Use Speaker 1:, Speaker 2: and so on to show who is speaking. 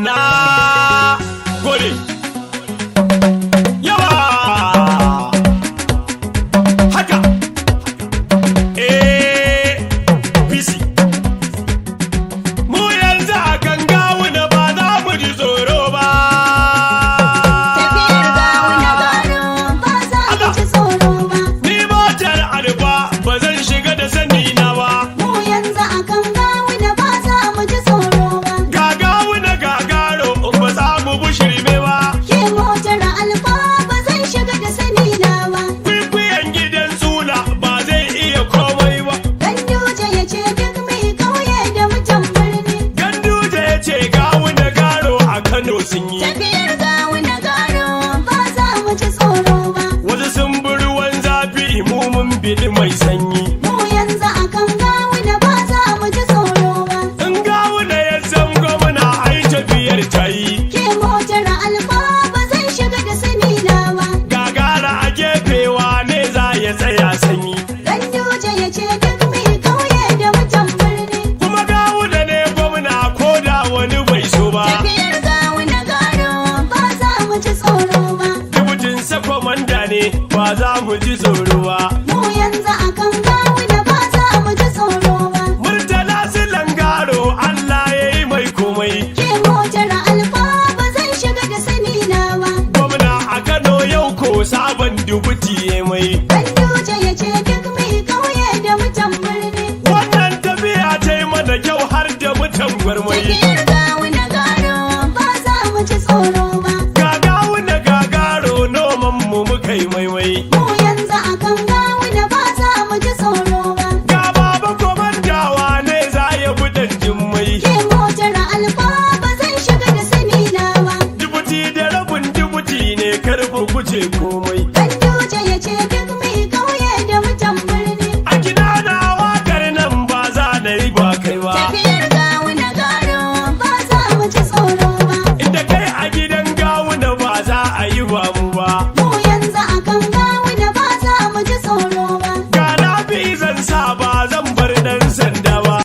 Speaker 1: Na gode. Yawa haka APC. Mu yanzu a kan Gawuna ba za mu ji tsoro ba.
Speaker 2: Tafiyar Gawuna garo ba za mu ji tsoro ba.
Speaker 1: Ni motar Alfa ba zan shiga da sani na ba.
Speaker 2: Mu yanzu akan Gawuna ba za mu ji tsoro ba.
Speaker 1: Ga Gawuna gagaro, ba za mu bushirme ba.
Speaker 2: Ke motar Alfa ba zan shiga da sani na ba.
Speaker 1: Kwikwiyon gidan tsula ba zai iya komai ba.
Speaker 2: Ganduje ya ce duk mai kauye da mutan birni.
Speaker 1: Ganduje ya ce Gawuna garo a Kano sun yi.
Speaker 2: Tafiyar Gawuna garo ba za mu ji tsoro ba.
Speaker 1: Wasu sun bi ruwan zafi, mu mun biɗi mai sanyi.
Speaker 2: Mu yanzu akan Gawuna ba za mu ji tsoro ba.
Speaker 1: In Gawuna ya zam gwamna, ai tafiyar ta yi.
Speaker 2: Ke motar Alfa ba zan shiga da sani na ba.
Speaker 1: Gagara a gefewa ne za ya tsaya sanyi.
Speaker 2: Ganduje ya ce duk mai kauye da mutan birni.
Speaker 1: Kuma Gawuna ne gwamna ko da wani bai so ba.
Speaker 2: Tafiyar Gawuna garo ba za mu ji tsoro ba.
Speaker 1: Dubutin sa kwamanda ne, ba za mu ji tsoro ba.
Speaker 2: Mu yanzu akan Gawuna ba za mu ji tsoro ba.
Speaker 1: Murtala Silan Garo, Allah ya yi mai komai.
Speaker 2: Ke motar Alfa ba zan shiga da sani na ba.
Speaker 1: Gwamna a Kano yau ko sabon dubuti ya mai.
Speaker 2: Ganduje ya ce duk mai kauye da mutan birni.
Speaker 1: Wannan tafiya ta yi mana kyau har da mutan gwarmai.
Speaker 2: Tafiyar Gawuna garo ba za mu ji tsoro ba.
Speaker 1: Ga Gawuna gagaro, noman mu muka yi maimai.
Speaker 2: Mu yanzu akan Gawuna ba za mu ji tsoro ba.
Speaker 1: Ga baba komandawa ne za ya buɗe jimmai.
Speaker 2: Ke motar Alfa ba zan shiga da sani na ba.
Speaker 1: Dubuti da rabin dubuti ne, karfi kuce komai.
Speaker 2: Ganduje ya ce duk mai kauye da mutan birni.
Speaker 1: A gida na wakar nan ba za na yi ba kai ba.
Speaker 2: Tafiyar Gawuna garo ba za mu ji tsoro ba.
Speaker 1: Inda kai a gidan Gawuna ba za a yi ba mu ba.